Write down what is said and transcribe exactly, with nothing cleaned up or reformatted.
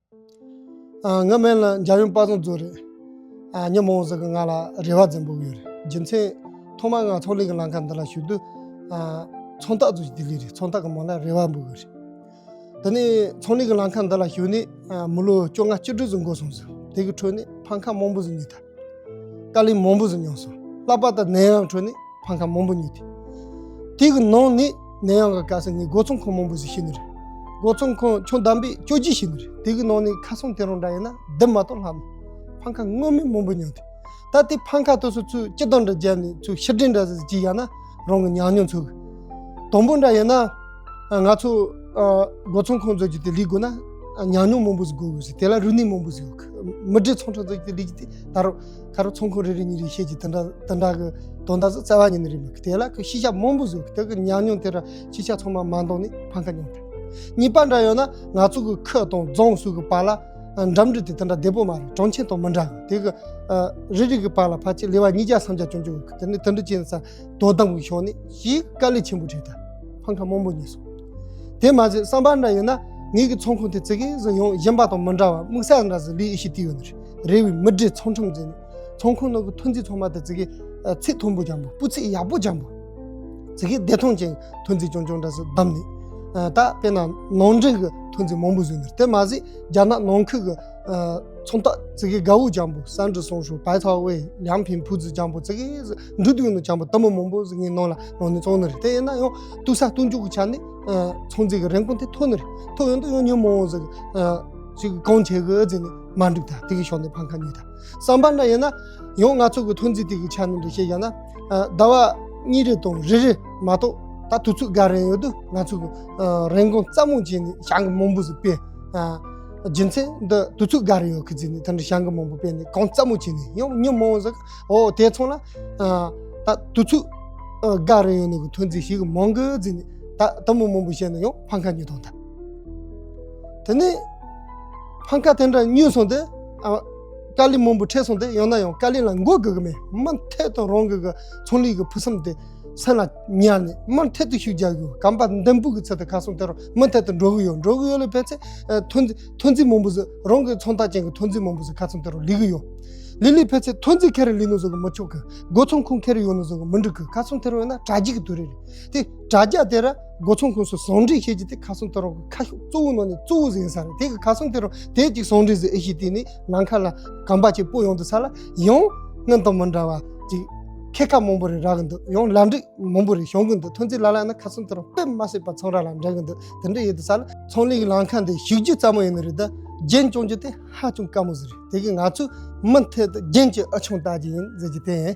ཨ། ངའི་མིང་ལ་འཇམ་དབྱངས་དཔལ་བཟང་ཛོ་རེད། ཨ། མི་མང་པོ་ཟིག་གིས་ང་ལ་རེ་བ་ཙམ་འབུལ་གི་ཡོད་རེད། རྒྱུ་མཚན། ཐོག་མར་ང་ཚོང་ལས་ཀྱི་ལམ་ཁ་འདི་ལ་ཞུགས་དུས། ཨ། ཚོང་རྟགས་ཟེར་རྒྱུ་དེ་ལས་རེད། ཚོང་རྟགས་ཀྱི་མིང་ལ་རེ་བ་འབུལ་གི་རེད། དེ་ནས་ཚོང་ལས་ཀྱི་ལམ་ཁ་འདི་ལ་ཞུགས་ནས། ཨ། མི་ལོ་བཅོ་ལྔ་བཅུ་དྲུག་ཙམ་འགོར་སོང་ཟིག་དེ་གི་ཁྲོད་ནས་འཕང་ཁ་མང་པོ་ཟིག་ཉོས་ཐལ། དཀའ་ལས་མང་པོ་ཟིག་མྱངས་སོང་། ལྷག་པར་དུ་ནད་ཡམས་ཁྲོད་ནས་འཕང་ཁ་མང་པོ་ཉོས་ཏེ། དེ་གི་ནང་ནས་ནད་ཡམས་ཀྱི་སྐབས་སུ་ངས་སྒོ་བཙོང་ཁང་མང་པོ་ཟིག་ཕྱེ་ནི་རེད། སྒོ་བཙོང་ཁང་ཆུང་དམ་པའི་བཅོ་བརྒྱད་ཕྱེ་ནི་རེད། དེ་གི་ནང་ནས་ཁ་སང་དེ་རིང་འདྲ་ཡིན་ན་བདུན་མ་གཏོགས་ལྷག་མེད། འཕང་ཁ་སྔོན་མ་མང་པོ་ཉོས་ཏེ། ད་དེ་འཕང་ཁ་དེ་ཚོ་ཚུར་སྤྱི་བཏང་འདྲ་བརྒྱབ་ནས་ཚུར་ཕྱིར་དྲན་འདྲ་ཟིག་ཅིག་བརྒྱབ་ན། རང་གི་ཉམས་མྱོང་ཚུར་གི། དང་པོ་འདྲ་ཡིན་ན། ང་ཚོ། ཨ། སྒོ་བཙོང་ཁང་བཟོ་རྒྱུ་དེ་ལས་དགོས་ན། ཨ། ཉམས་མྱོང་མང་པོ་ཟིག་དགོས་དགོས་ཟེར། དེ་ལ་རིག་གནས་མང་པོ་ཟིག་དགོས་གི། མི་སྒེར་ཚོང་ཁང་བཟོ་རྒྱུ་དེ་ལས་རྒྱུ་དེ་ད་རུང་ཁ་རུ་ཚོང་ཁང་རེ་རེ་གཉིས་རེ་བཤད་རྒྱུ་དེ་འདྲ་དེ་འདྲ་གི་དོན་དག་ཟིག་རྩ་བ་ཉིད་ནས་རེད་མི་གི། དེ་ལ་གི་ཤེས་བྱ་མང་པོ་ཟིག་གི། དེ་གི་ཉམས་མྱོང་དེ་ར་ཤེས་བྱ་ཚང་མ་མ་འདང་ནས་འཕང་ཁ་ཉོས་ཐལ། གཉིས་པ་འདྲ་ཡོད་ན། ང་ཚོ་གི་ཁུལ་དང་རྫོང་སོགས་ཀྱི་བར་ལ། ཨ། འགྲིམ་འགྲུལ་དེ་དེ་འདྲ་བདེ་པོ་མ་རེད། གྲོང་ཁྱེར་དང་མི་འདྲ་གི། དེ་གི། ཨ། རེ་རེ་གི་བར་ལ་ཕལ་ཆེར་ལེ་བར་ཉིས་བརྒྱ་སུམ་བརྒྱ་ཅུང་ཅུང་ཡོད་གི། དེ་ནས་དེ་འདྲ་བྱས་ནས་ས། དོ་དམ་གྱི་ཕྱོགས་ནས་ཞེ་དཀའ་ལས་ཆེན་པོ་འཕྲད་ཐལ། འཕང་ཁ་མང་པོ་ཉོས་སོང་། དེ་མ་ཟད་གསུམ་པ་འདྲ་ཡིན་ན། ངེད་ཀྱི་ཚོང་ཁང་དེ་ཙི་གེ་ཟིག་ཡང་གཞན་པ་དང་མི་འདྲ་བ་དམིགས་བསལ་འདྲ་ཟིག་ལས་ཨེ་ཤེས་དུས་ཡོད་ནི་རེད། རེ་བའི་མི་སྒེར་ཚོང་ཁྲོམ་ཟེར་ནས། ཚོང་ཁང་ནང་གི་ཐོན་རྫས་ཚང་མ་དེ་ཙི་གེ། ཨ། ཚད་མཐོན་པོ་ཅན་པོ། སྤུས་ཚད་ཡག་པོ་ཅན་པོ། ཙི་གེ་བདེ་ཐང་ཅན་ཐོན་རྫས་ཅུང་ཅུང་འདྲ་ཟིག་བདམས་ནས། ཨ། ད་དཔེར་ན་ནང་འདྲེན་གྱི་ཐོན་རྫས་མང་པོ་བཟོས་ནི་རེད། དེ་མ་ཟད་རྒྱ་ནག་ནང་ཁུལ་གྱི། ཨ། ཚོང་རྟགས་ཙི་གེ་དགའ་བོ་ཅན་པོ། 三只松鼠、百草味、良品铺子ཅན་པོ། ཙི་གེ་ཟིག་འགྲོ་དུས་ནི་ཅན་པོ་དེ་མོ་མང་པོ་ཟིག་ངའི་ནང་ལ་ནང་ནས་བཙོང་ནི་རེད། དེ་ཡིན་ན་ཡང་བཏུབ་ས་བཏུབ་འཇུག་གི་ཆ་ནས། ཨ། ཚོང་རྫས་ཀྱི་རིན་གོང་དེ་མཐོ་ནི་རེད། མཐོ་ཡོང་དུས་ཡང་མི་མང་པོ་ཟིག་ཨ། ཅིག་གང་བྱེད་གི་ཟེར་ནས་མ་འགྲིག་ད། དེ་གི་ཕྱོགས་ནས་འཕང་ཁ་ཉོས་ད། གསུམ་པ་འདྲ་ཡིན་ན། ཡང་ང་ཚོ་གི་ཐོན་རྫས་དེ་གི་ཆ་ནས་འདྲ་བཤད་བཞག་ན། ཨ། ཟླ་བ་གཉིས་རེ་དང་རེ་རེ་མ་གཏོགས། ད་དུས་ཚོད་འགའ་རེ་ཡོད་དུས་ང་ཚོ་གི། ཨ། རིན་གོང་སླ་མོ་བྱས་ནས་ཞང་གི་མང་པོ་ཟིག་སྤེལ། ཨ། རྒྱུ་མཚན་འདི་དུས་ཚོད་འགའ་རེ་ཡོད་གི་ཟེར་ནས་དེ་འདྲ་ཞང་གི་མང་པོ་སྤེལ་ནས་གོང་སླ་མོ་བྱས་ནས། ཡང་མི་མང་པོ་ཟིག་ཨོ་དེ་ཚོང་ལ། ཨ། ད་དུས་ཚོད། ཨ། འགའ་རེ་ཡོད་ནི་གི་ཐོན་རྫས་ཞིག་གི་མང་གི་ཟེར་ནས། ད་དེ་མོ་མང་པོ་བཤད་ནས་ཡང་འཕང་ཁ་ཉོས་བཏང་ད། དེ་ནས་འཕང་ཁ་དེ་འདྲ་ཉོས་སོང་སྟེ། ཨ། དཀའ་ལས་མང་པོ་འཕྲད་སོང་སྟེ། ཡང་ན་ཡང་དཀའ་ལས་ལ་མགོ་སྒུར་གི་མེད། མུ་མཐུད་དུ་རང་གི་གི་ཚོང་ལས་ཀྱི་ཕུགས་བསམ་དེ་སེམས་ལ་ཉར་ནས་མུ་མཐུད་དུ་ཤུགས་རྒྱག་གི་ཡོད། གོམ་པ་མདུན་སྤོས་ཀྱི་ཚུལ་དུ་ཁ་སང་དེ་རུ་མུ་མཐུད་དུ་འགྲོ་གི་ཡོད། འགྲོ་གི་ཡོད་ལ་ཕན་ཚུན། ཨ། ཐོན་ཐོན་རྫས་མང་པོ་ཟིག་རང་གི་ཚོང་རྟགས་ཅན་གྱི་ཐོན་རྫས་མང་པོ་ཟིག་ཁ་སང་དེ་རུ་ལས་གི་ཡོད། ལས་ལས་ཕན་ཚུན་ཐོན་རྫས་ཁེ་རེ་ལས་ནོ་ཟིག་གི་མི་ཆོག་གི། སྒོ་བཙོང་ཁང་ཁེ་རེ་ཡོད་ནོ་ཟིག་གི་མི་འགྲིག་གི། ཁ་སང་དེ་རུ་ཡིན་ན་དྲ་རྒྱ་གི་དུས་རེད། དེ་དྲ་རྒྱ་དེ་ར་སྒོ་བཙོང་ཁང་སོགས་ཟུང་འབྲེལ་བྱེད་རྒྱུ་དེ་ཁ་སང་དེ་རུ་ཁ་ཕྱོགས་གཙོ་བོ་ནང་ནས་གཙོ་བོ་ཟིག་ཡིན་ས་རེད། དེ་གི་ཁ་སང་དེ་རུ་དེ་གཅིག་ཟུང་འབྲེལ་ཟིག་ཨེ་ཤེས་དུས་ནས་ནམ་མཁའ་ལ་གོམ་པ་གཅིག་སྤོ་ཡོང་དུས་ས་ལ་ཡང་སྔོན་དང་མི་འདྲ་བ་ཅིག་ཁེ་ཁ་མང་པོ་རེ་རག་གི་འདུག་ཡང་ལམ་འགྲིག་མང་པོ་རེ་བྱུང་གི་འདུག་ཐོན་རྫས་ལ་ལ་ཡིན་ན་ཁ་སང་དེ་རུ་དཔེ་མ་སྲིད་པ་ཚོང་ར་ལ་འགྲན་གི་འདུག་དེ་འདྲ་ཡོད་དུས་ས་ལ་ཚོང་ལས་ཀྱི་ལམ་ཁ་འདི་ཞུགས་རྒྱུ་ཙམ་མོ་ཡིན་ནི་རེད། ད་རྒྱུན་སྐྱོང་རྒྱུ་དེ་ཧ་ཅང་དཀའ་མོ་ཟིག་རེད། དེ་གི་ང་ཚོས་མུ་མཐུད་དུ་རྒྱུན་གྱི་ཨུ་ཆུང་ལྟ་རྒྱུ་ཡིན་ཟེར་རྒྱུ་དེ་ཡིན།